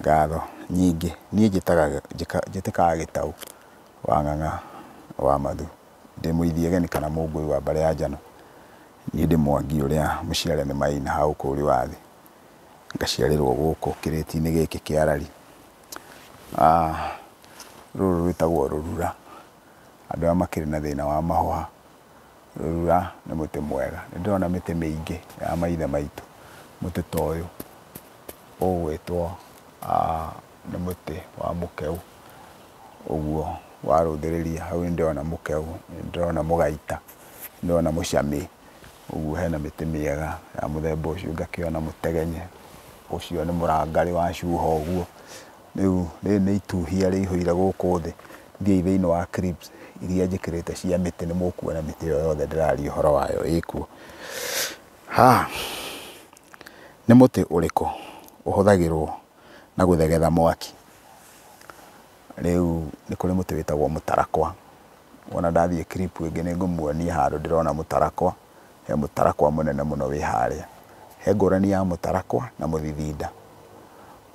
Ngatho nyingĩ. Niĩ njĩtĩkaga Gĩtau wa Ng'ang'a wa Mathu. Ndĩ mũithiegeni kana mũngũi wa mbarĩ ya Njano. Niĩ ndĩ Mwangi ũrĩa mũciare nĩ Maina ha ũkũũri wa thĩ. Ngaciarĩrwo gũkũ kĩrĩti-inĩ gĩkĩ kĩa Rari. Rũrũ rwĩtagwo rũrura. Andũ arĩa makĩrĩ na thĩna wa mahũha, rũrura nĩ mũtĩ mwega. Nĩ ndĩrona mĩtĩ mĩingĩ ya maithe maitũ. Mũtĩ ta ũyũ ũgwĩtwo nĩ mũtĩ wa mũkeu. Ũguo warũthĩrĩria hau nĩ ndĩrona mũkeu, nĩ ndĩrona mũgaita, nĩ ndĩrona mũcamĩ. Ũguo hena mĩtĩ mĩega ya mũthemba ũcio, ngakĩona mũtegenye, ũcio nĩ mũrangarĩ wacuha ũguo. Rĩu rĩrĩ nĩ ituhia rĩihũire gũkũ thĩ. Thiĩi thĩinĩ wa clips iria njĩkĩrĩte cia mĩtĩ nĩ mũkuona mĩtĩ ĩyo yothe ndĩraria ũhoro wayo ĩkuo. Ha, nĩ mũtĩ ũrĩkũ ũhũthagĩrwo na gũthegetha mwaki? Rĩu nĩ kũrĩ mũtĩ wĩtagwo mũtarakwa. Wona ndathiĩ clip ĩngĩ nĩ ngũmuonia handũ ndĩrona mũtarakwa. He mũtarakwa mũnene mũno wĩ harĩa. He ngũrani ya mũtarakwa na mũthithinda.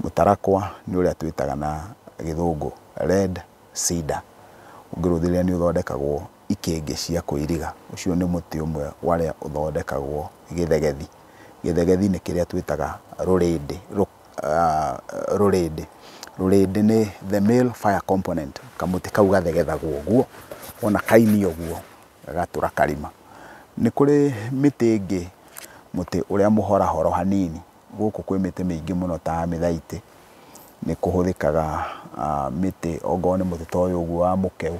Mũtarakwa nĩ ũrĩa twĩtaga na gĩthũngũ red cedar. Ũngĩrũthĩrĩria nĩ ũthondekagwo ikĩngĩ cia kũiriga. Ũcio nĩ mũtĩ ũmwe wa arĩa ũthondekagwo gĩthegethi. Gĩthegethi nĩ kĩrĩa twĩtaga rũrĩndĩ. Rũrĩndĩ. Rũrĩndĩ nĩ the male fire component. Kamũtĩ kau gathegethagwo ũguo, wona kaini ũguo, gagatũra karima. Nĩ kũrĩ mĩtĩ ĩngĩ, mũtĩ ũrĩa mũhorahoro hanini. Gũkũ kwĩ mĩtĩ mĩingĩ mũno ta mĩthaitĩ. Nĩ kũhũthĩkaga mĩtĩ ongorwo nĩ mũtĩ ta ũyũ ũguo wa mũkeu,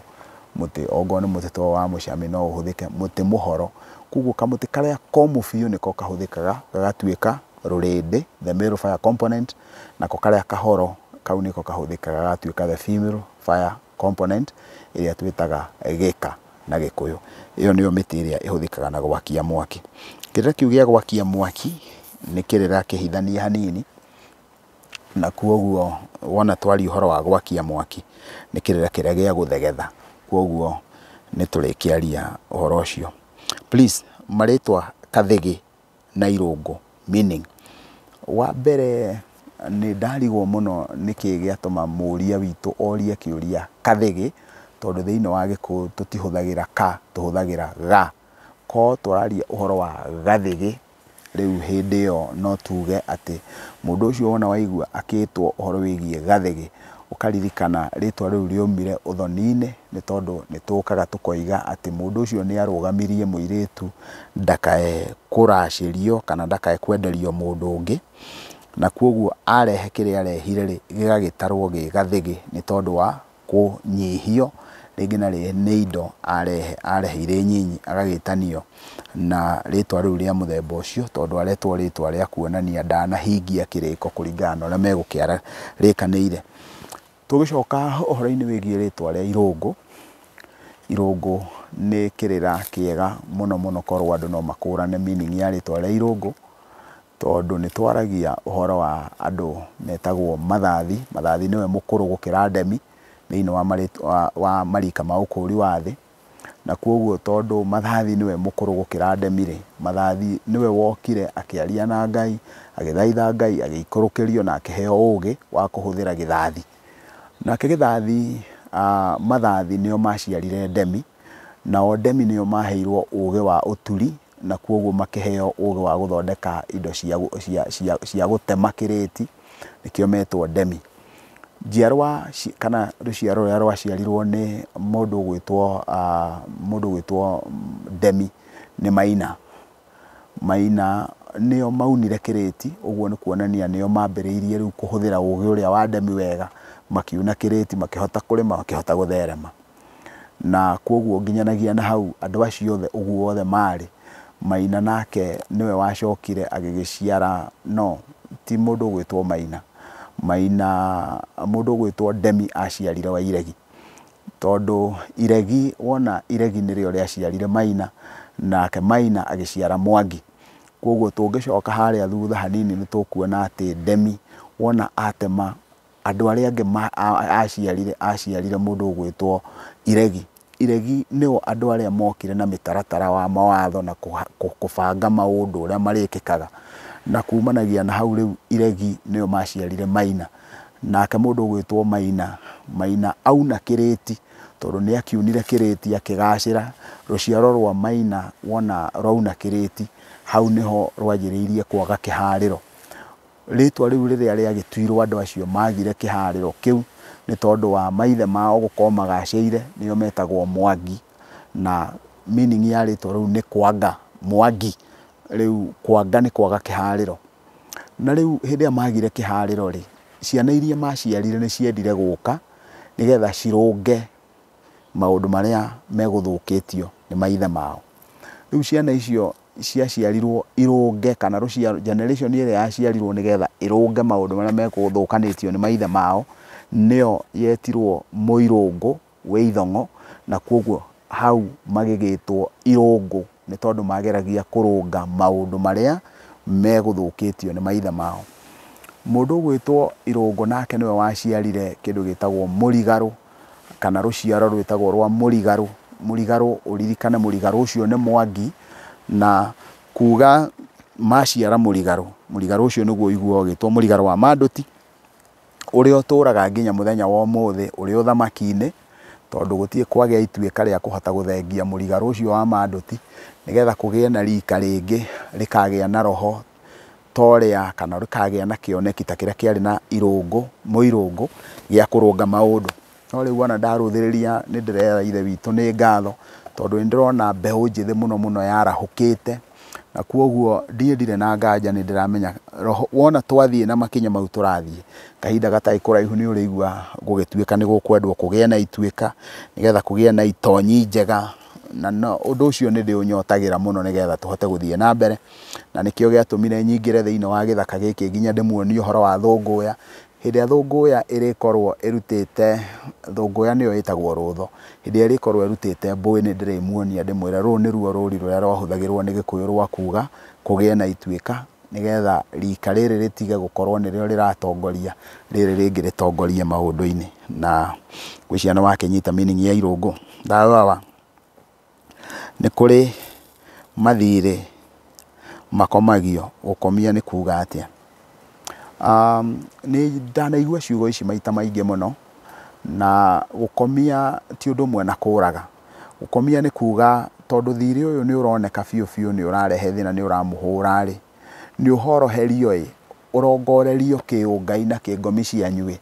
mũtĩ ongorwo nĩ mũtĩ ta ũyũ wa mũcamĩ no ũhũthĩke, mũtĩ mũhoro. Koguo kamũtĩ karĩa komũ biũ nĩko kahũthĩkaga gagatuĩka rũrĩndĩ, the male fire component, nako karĩa kahoro kau nĩko kahũthĩkaga gagatuĩka the female fire component ĩrĩa twĩtaga gĩka na Gĩkũyũ. Ĩyo nĩyo mĩtĩ ĩrĩa ĩhũthĩkaga na gwakia mwaki. Kĩrĩra kĩu gĩa gwakia mwaki nĩ kĩrĩra kĩhithanie hanini, na kwoguo wona twaria ũhoro wa gwakia mwaki nĩ kĩrĩra kĩrĩa gĩa gũthegetha. Kwoguo nĩ tũrĩkĩaria ũhoro ũcio. Please, marĩtwa Kathĩgĩ na Irũngũ meaning. Wa mbere nĩ ndarigwo mũno nĩkĩ gĩatũma mũũria witũ orie kĩũria Kathĩgĩ, tondũ thĩinĩ wa Gĩkũyũ tũtihũthagĩra ka, tũhũthagĩra ga. Ko tũraria ũhoro wa Gathĩgĩ, rĩu hĩndĩ ĩyo no tuge atĩ mũndũ ũcio wona waigua akĩtwo ũhoro wĩgiĩ Gathĩgĩ, ũkaririkana rĩtwa rĩu rĩaumire ũthoni-inĩ, nĩ tondũ nĩ tũkaga tũkoiga atĩ mũndũ ũcio nĩ arũgamirie mũirĩtu ndakae kũracĩrio kana ndakae kwenderio mũndũ ũngĩ, na kwoguo arehe kĩrĩa arehire rĩ, gĩgagĩtarwo gĩ gathĩgĩ nĩ tondũ wa kũnyihio rĩngĩ na rĩngĩ nĩ indo arehe, arehe irĩ nyinyi agagĩtanio na rĩtwa rĩu rĩa mũthemba ũcio, tondũ aretwo rĩtwa rĩa kuonania ndanahingia kĩrĩko kũringana na ũrĩa megũkĩrĩkanĩire. Tũgĩcoka ũhoro-inĩ wĩgiĩ rĩtwa rĩa Irũngũ, Irũngũ nĩ kĩrĩra kĩega mũno mũno korwo andũ no makũrane meaning ya rĩtwa rĩa Irũngũ, tondũ nĩ twaragia ũhoro wa andũ metagwo Mathathi. Mathathi nĩwe mũkũrũ gũkĩra Ndemi thĩinĩ wa marĩtwa wa marika ma ũkũũri wa thĩ, na kwoguo tondũ Mathathi nĩwe mũkũrũ gũkĩra Ndemi rĩ, Mathathi nĩwe wokire akĩaria na Ngai, agĩthaitha Ngai, agĩikũrũkĩrio na akĩheo ũgĩ wa kũhũthĩra gĩthathi. Nake gĩthathi, Mathathi nĩo maciarire Ndemi, nao Ndemi nĩo maheirwo ũgĩ wa ũturi, na kwoguo makĩheo ũgĩ wa gũthondeka indo cia gũtema kĩrĩti, nĩkĩo metwo Ndemi. Njiarwa kana rũciaro rũrĩa rwaciarirwo nĩ mũndũ ũgwĩtwo mũndũ ũgwĩtwo Ndemi nĩ Maina. Maina nĩo maunire kĩrĩti, ũguo nĩ kuonania nĩo mambĩrĩirie rĩu kũhũthĩra ũgĩ ũrĩa wa Ndemi wega, makiuna kĩrĩti, makĩhota kũrĩma, makĩhota gũtherema. Na kwoguo nginyanagia na hau andũ acio othe ũguo othe marĩ, Maina nake nĩwe wacokire agĩgĩciara, no ti mũndũ ũgwĩtwo Maina. Maina mũndũ ũgwĩtwo Ndemi aciarire Wairegi, tondũ Iregi wona Iregi nĩrĩo rĩaciarire Maina, nake Maina agĩciara Mwangi. Kwoguo tũngĩcoka harĩa thutha hanini nĩ tũkuona atĩ Ndemi wona atema andũ arĩa angĩ aciarire, aciarire mũndũ ũgwĩtwo Iregi. Iregi nĩo andũ arĩa mokire na mĩtaratara wa mawatho na kũbanga maũndũ ũrĩa marĩkĩkaga. Na kumanagia na hau rĩu Iregi nĩo maciarire Maina. Nake mũndũ ũgwĩtwo Maina, Maina auna kĩrĩti, tondũ nĩ akiunire kĩrĩti akĩgacĩra. Rũciaro rwa Maina wona rwauna kĩrĩti, hau nĩho rwanjĩrĩirie kwaga kĩharĩro. Rĩtwa rĩu rĩrĩa rĩagĩtuirwo andũ acio magire kĩharĩro kĩu, nĩ tondũ wa maithe mao gũkorwo magacĩire, nĩo metagwo Mwangi. Na meaning ya rĩtwa rĩu nĩ kwanga, Mwangi. Rĩu kwanga nĩ kwaga kĩharĩro. Na rĩu hĩndĩ ĩrĩa magire kĩharĩro rĩ, ciana iria maciarire nĩ ciendire gũka nĩgetha cirũnge maũndũ marĩa megũthũkĩtio nĩ maithe mao. Rĩu ciana icio ciaciarirwo irũnge, kana rũciaro, generation ĩrĩa yaciarirwo nĩgetha ĩrũnge maũndũ marĩa megũthũkanĩtio nĩ maithe mao, nĩyo yetirwo Mũirũngũ wĩ Ithong'o, na koguo hau magĩgĩtwo Irũngũ nĩ tondũ mageragia kũrũnga maũndũ marĩa megũthũkĩtio nĩ maithe mao. Mũndũ ũgwĩtwo Irũngũ nake nĩwe waciarire kĩndũ gĩtagwo Mũrigarũ, kana rũciaro rwĩtagwo rwa Mũrigarũ. Mũrigarũ, ũririkane Mũrigarũ ũcio nĩ Mwangi, na kuga maciara Mũrigarũ, Mũrigarũ ũcio nĩguo ũiguaga ũgĩtwo Mũrigarũ wa Manduti, ũrĩa ũtũraga nginya mũthenya wa ũmũthĩ ũrĩ ũthamaki-inĩ, tondũ gũtirĩ kwagĩa ituĩka rĩa kũhota gũthengia Mũrigarũ ũcio wa Manduti, nĩgetha kũgĩe na rika rĩngĩ rĩkagĩa na roho ta ũrĩa, kana rĩkagĩa na kĩoneki ta kĩrĩa kĩarĩ na Irũngũ, Mũirũngũ, gĩa kũrũnga maũndũ. No rĩu wona ndarũthĩrĩria nĩ ndĩrera Ithe witũ nĩ ngatho, tondũ nĩ ndĩrona mbeũ njĩthĩ mũno mũno yarahũkĩte, na koguo ndiĩ ndirĩ na nganja nĩ ndĩramenya roho wona twathiĩ na makinya mau tũrathiĩ, kahinda gatarĩ kũraihu nĩ ũrĩigua gũgĩtuĩka nĩ gũkwendwo kũgĩe na ituĩka, nĩgetha kũgĩe na itonyi njega, na no ũndũ ũcio nĩ ndĩũnyotagĩra mũno nĩgetha tũhote gũthiĩ na mbere. Na nĩkĩo gĩatũmire nyingĩre thĩinĩ wa gĩthaka gĩkĩ nginya ndĩmuonie ũhoro wa thũngũya. Hĩndĩ ĩrĩa thũngũya ĩrĩkorwo ĩrutĩte, thũngũya nĩyo ĩtagwo rũtho, hĩndĩ ĩrĩa ĩrĩkorwo ĩrutĩte mbũĩ nĩ ndĩrĩmuonia ndĩmwĩre rũrũ nĩruo rũri rũrĩa rwahũthagĩrwo nĩ Gĩkũyũ rwa kuga kũgĩe na ituĩka, nĩgetha rika rĩrĩ rĩtige gũkorwo nĩrĩo rĩratongoria, rĩrĩ rĩngĩ rĩtongorie maũndũ-inĩ. Na ngwĩciria nĩ wakĩnyita meaning ya Irũngũ. Thayũ baba. Nĩ kũrĩ mathirĩ makomagio, gũkomia nĩ kuga atĩa? Nĩ ndanaigua ciugo ici maita maingĩ mũno, na gũkomia ti ũndũ ũmwe na kũraga. Gũkomia nĩ kuga tondũ thirĩ ũyũ nĩ ũroneka biũ biũ nĩ ũrarehe thĩna, nĩ ũramũhũra rĩ, nĩ ũhoroherio ĩ, ũrongorerio kĩũngai na kĩngomi cianyu ĩ,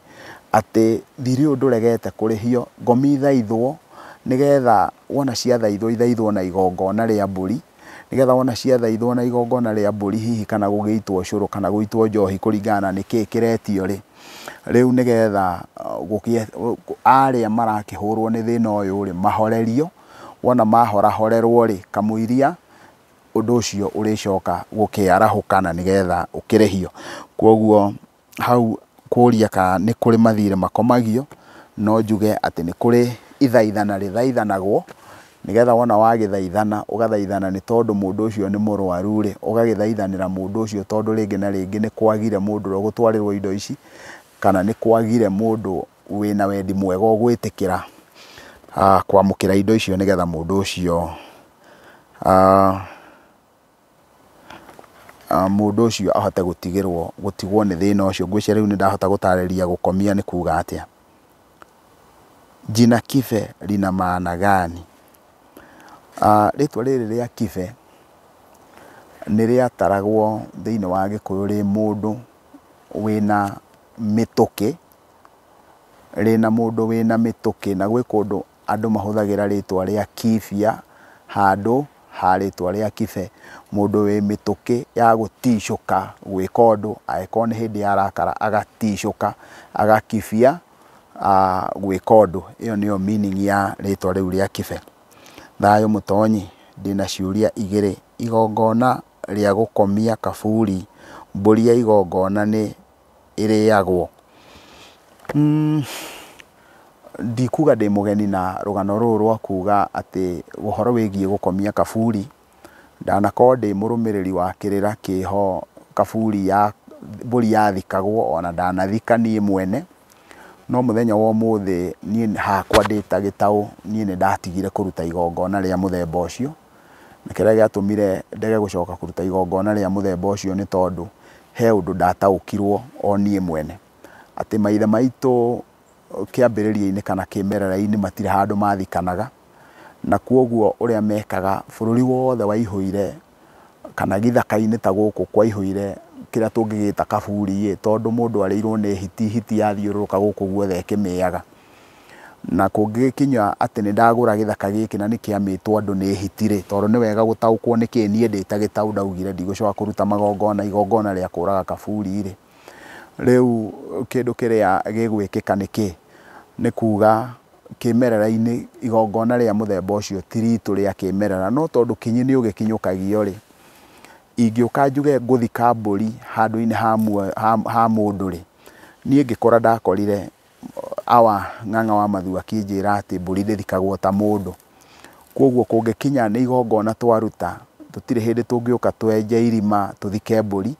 atĩ thirĩ ũyũ ndũregete kũrĩhio, ngomi ithaithwo, nĩgetha wona ciathaithwo ithaithwo na igongona rĩa mbũri, nĩgetha wona ciathaithwo na igongona rĩa mbũri hihi kana gũgĩitwo ũcũrũ kana gũitwo njohi kũringana na nĩkĩĩ kĩretio rĩ, rĩu nĩgetha gũgĩe arĩa marakĩhũrwo nĩ thĩna ũyũ rĩ, mahorerio. Wona mahorahorerwo rĩ, kamũiria ũndũ ũcio ũrĩcoka gũkĩarahũka na nĩgetha ũkĩrĩhio. Koguo hau kũria kana nĩ kũrĩ mathirĩ makomagio, no njuge atĩ nĩ kũrĩ ithaithana rĩthaithanagwo, nĩgetha wona wagĩthaithana, ũgathaithana nĩ tondũ mũndũ ũcio nĩ mũrwaru rĩ, ũgagĩthaithanĩra mũndũ ũcio tondũ rĩngĩ na rĩngĩ nĩ kwagire mũndũ ũrĩa ũgũtwarĩrwo indo ici, kana nĩ kwagire mũndũ wĩna wendi mwega ũgwĩtĩkĩra kwamũkĩra indo icio, nĩgetha mũndũ ũcio mũndũ ũcio ahote gũtigĩrwo, gũtigwo nĩ thĩna ũcio. Ngwĩciria rĩu nĩ ndahota gũtarĩria gũkomia nĩ kuga atĩa. Jina Kibe lina maana gani? Rĩtwa rĩrĩ rĩa Kibe nĩ rĩataragwo thĩinĩ wa Gĩkũyũ rĩ mũndũ wĩna mĩtũkĩ, rĩna mũndũ wĩna mĩtũkĩ, na gwĩ kũndũ andũ mahũthagĩra rĩtwa rĩa Kibia handũ ha rĩtwa rĩa Kibe. Mũndũ wĩ mĩtũkĩ ya gũticũka gwĩka ũndũ, angĩkorwo nĩ hĩndĩ arakara agaticũka, agakibia gwĩka ũndũ. Ĩyo nĩyo meaning ya rĩtwa rĩu rĩa Kibe. Thayũ mũtonyi, ndĩna ciũria igĩrĩ. Igongona rĩa gũkomia kaburi, mbũri ya igongona nĩ ĩrĩagwo? Ndikuga ndĩ mũgeni na rũgano rũrũ rwa kuga atĩ ũhoro wĩgiĩ gũkomia kaburi, ndanakorwo ndĩ mũrũmĩrĩri wa kĩrĩra kĩho kaburi ya mbũri yathikagwo, ona ndanathika niĩ mwene. No mũthenya wa ũmũthĩ niĩ hakwa ndĩ ta gĩtaũ, niĩ nĩ ndatigire kũruta igongona rĩa mũthemba ũcio. Na kĩrĩa gĩatũmire ndege gũcoka kũruta igongona rĩa mũthemba ũcio nĩ tondũ he ũndũ ndataũkirwo o niĩ mwene. Atĩ maithe maitũ kĩambĩrĩria-inĩ kana kĩmerera-inĩ matirĩ handũ mathikanaga, na kwoguo ũrĩa mekaga bũrũri wothe waihũire kana gĩthaka-inĩ ta gũkũ kwaihũire kĩrĩa tũngĩgĩta kaburi ĩ, tondũ mũndũ arĩirwo nĩ hiti, hiti yathiũrũrũka gũkũ guothe ĩkĩmĩaga. Na kũngĩgĩkinya atĩ nĩ ndagũra gĩthaka gĩkĩ na nĩ kĩamĩtwo andũ nĩ hiti rĩ, tondũ nĩ wega gũtaũkwo nĩkĩ niĩ ndĩ ta gĩtaũ ndaugire ndigũcoka kũruta magongona igongona rĩa kũraga kaburi rĩ. Rĩu kĩndũ kĩrĩa gĩgwĩkĩka nĩ kĩ? Nĩ kuga kĩmerera-inĩ igongona rĩa mũthemba ũcio ti ritũ rĩa kĩmerera, no tondũ kinyi nĩ ũgĩkinyũkagio rĩ, ingĩũka njuge ngũthika mbũri handũ-inĩ ha mũndũ rĩ, niĩ ngĩkora ndakorire awa Ng'ang'a wa Mathew akĩnjĩra atĩ mbũri ndĩthikagwo ta mũndũ. Koguo kũngĩkinya nĩ igongona twaruta, tũtirĩ hĩndĩ tũngĩũka twenje irima tũthike mbũri.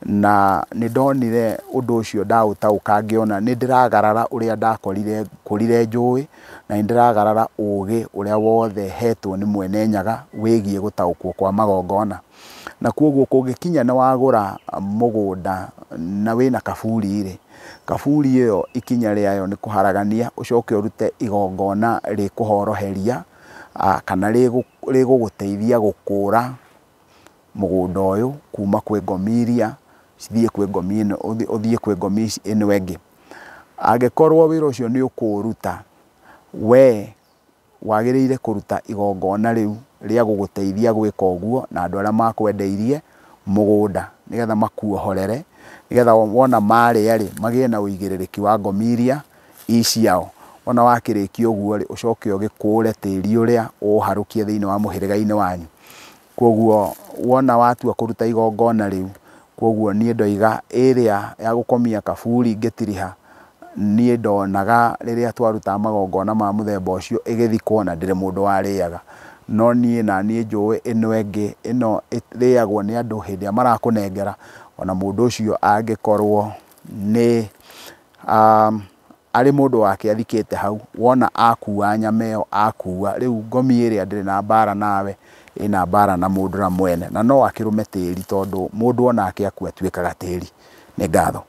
Na nĩ ndonire ũndũ ũcio ndaũtaũka ngĩona nĩ ndĩragarara ũrĩa ndakorire ngũrire njũĩ, na nĩ ndĩragarara ũgĩ ũrĩa wothe hetwo nĩ Mwene Nyaga wĩgiĩ gũtaũkwo kwa magongona. Na koguo kũngĩkinya nĩ wagũra mũgũnda na wĩna kaburi rĩ, kaburi ĩyo ikinya rĩayo nĩ kũharagania ũcoke ũrute igongona rĩkũhoroheria kana rĩgũgũteithia gũkũra mũgũnda ũyũ kuma kwĩ ngomi iria cithiĩ kwĩ ngomi ĩno, ũthiĩ kwĩ ngomi ĩno ĩngĩ. Angĩkorwo wĩra ũcio nĩ ũkũũruta, we wagĩrĩire kũruta igongona rĩu rĩa gũgũteithia gwĩka ũguo na andũ arĩa makwendeirie mũgũnda nĩgetha makuohorere, nĩgetha wona marĩa rĩ, magĩe na ũigĩrĩrĩki wa ngomi iria i ciao. Wona wakĩrĩkia ũguo rĩ, ũcoke ũgĩkũre tĩri ũrĩa ũũharũkie thĩinĩ wa mũhĩrĩga-inĩ wanyu. Koguo wona watua kũruta igongona rĩu, koguo niĩ ndoiga ĩrĩa ya gũkomia kaburi ngĩtiriha, niĩ ndonaga rĩrĩa twarutaga magongona ma mũthemba ũcio ĩgĩthikwo na ndĩrĩ mũndũ warĩaga. No niĩ na niĩ njũĩ ĩno ĩngĩ, ĩno ĩrĩagwo nĩ andũ hĩndĩ ĩrĩa marakũnengera, ona mũndũ ũcio angĩkorwo nĩ arĩ mũndũ wake athikĩte hau, wona akua nyama ĩyo akua, rĩu ngomi ĩrĩa ndĩrĩ na mbara nawe, ĩna mbara na mũndũ na mwene, na no akĩrũme tĩri tondũ mũndũ onake akua atuĩkaga tĩri. Nĩ ngatho.